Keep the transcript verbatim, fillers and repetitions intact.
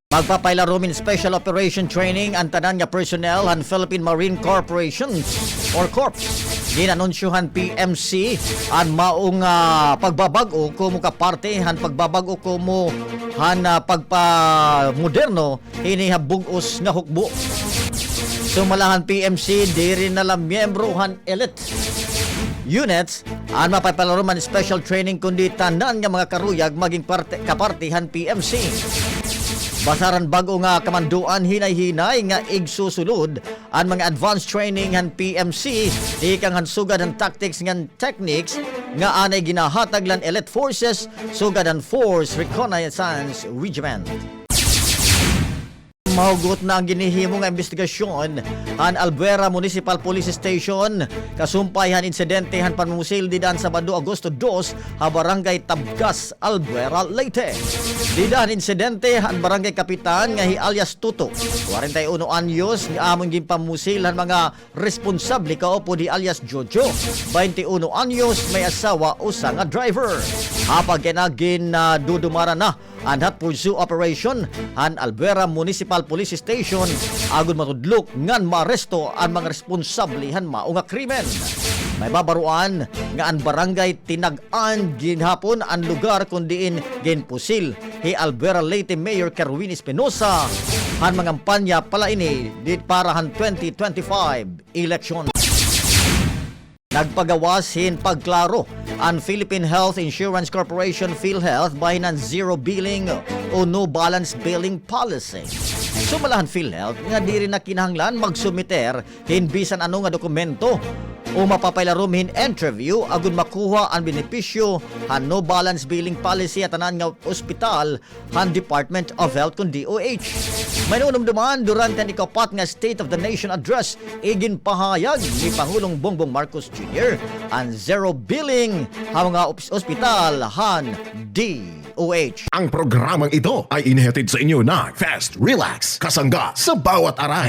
Magpapailarom hin special operation training an tanan nga personnel han Philippine Marine Corporation or Corps. Gin-anunsyo han P M C an mao nga pagbabag-o komo kaparte han pagbabag-o komo han, ah, pagpamoderno hini ha bug-os nga hukbo. Sumala han P M C, diri na la miyembro han elite units an mapapailarom han special training, kundi tanan nga mga karuyag maging parte, kaparte han P M C. Basar han bag-o nga kamandoan, hinay-hinay nga igsusulod an mga advanced training han P M C tikang han sugad han tactics ngan techniques nga anay ginahatag la han elite forces sugad han Force Reconnaissance Regiment. Mahugot na an ginhihimo nga imbestigasyon han Albuera Municipal Police Station kasumpay han insidente han panmusil dida han Sabado, Agosto dos, ha Barangay Tabgas, Albuera, Leyte. Dida han insidente, an barangay kapitan nga hi alias Tuto, kwarenta y uno anyos, nga amo an ginpamusil han mga responsable kaupod hi alias Jojo, baynte uno anyos, may asawa, usa nga driver. Ha pagkayana, gin-, ah, dudumara na an hot pursuit operation han Albuera Municipal Police Station agod matudlok ngan maaresto an mga responsable han mao nga krimen. May babaroan nga an barangay tinag-an ginhapon an lugar kon diin ginpusil hi Albuera Leyte Mayor Kerwin Espinosa han mangampanya palaini di para han twenty twenty-five election. Nagpagawas hin pagklaro an Philippine Health Insurance Corporation, PhilHealth, bahin han zero billing o no balance billing policy. Sumala han PhilHealth nga diri na kinahanglan magsumiter hin bisan ano nga dokumento o mapapailarom hin interview agod makuha an benepisyo han no balance billing policy ha tanan nga ospital han Department of Health kon D O H. May naunumduman durante an ikaupat nga State of the Nation Address, iginpahayag ni Pangulong Bongbong Marcos Junior an zero billing ha mga ops-, ospital han D O H. Ang programang ito ay inihatid sa inyo ng Fast Relax, kasangga sa bawat aray.